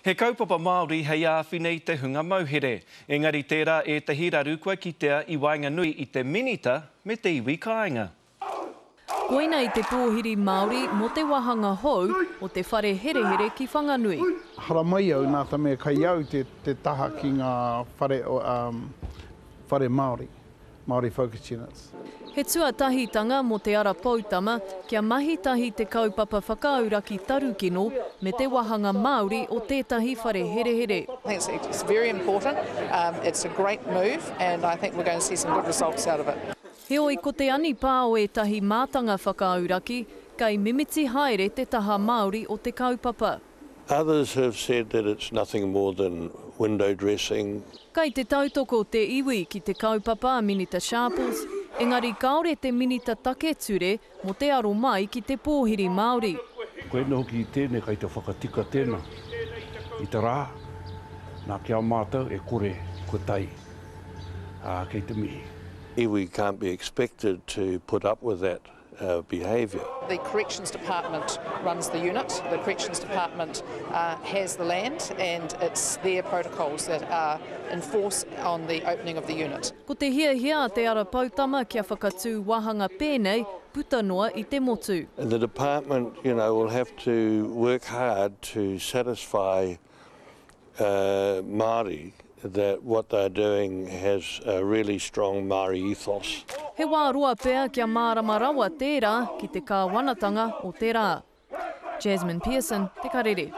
He kaupapa Māori hei āwhina i te hunga mauhere. Engari tērā ētahi raru kua kitea i waenganui i te Minita me te iwi kāinga. Koinei te pōhiri Māori mō te wāhanga hou o te whare herehere ki Whanganui. Haramai au nā te mea kei au te taha ki ngā whare, whare Māori. Māori Focus Units. He tuatahitanga mō Te Ara Poutama kia mahi tahi te kaupapa whakaauraki tarukino me te wāhanga Māori o tētahi whare herehere. I think it's very important, it's a great move and I think we're going to see some good results out of it. Heoi ko te anipā o ētahi mātanga whakaauraki, kei mimiti haere te taha Māori o te kaupapa. Others have said that it's nothing more than window dressing. Kai te tautoko te iwi ki te kaupapa a Minita Sharples, engari kāore te Minita take ture mō te aro mai ki te pōhiri Māori. Koina hoki i tēnei kai te whakatika tēnā i te rā, nā ki a mātou e kore kua tae, ā, kei te mihi. Iwi can't be expected to put up with that behaviour. The Corrections Department runs the unit, the Corrections Department has the land and it's their protocols that are in force on the opening of the unit. Ko te hiahia a Te Ara Poutama kia whakatū wāhanga pēnei puta noa i te motu. The department, you know, will have to work hard to satisfy Māori that what they're doing has a really strong Māori ethos. He wā roa pea kia mārama rawa tērā ki te kāwanatanga o te rā. Jasmine Pearson, Te Karere.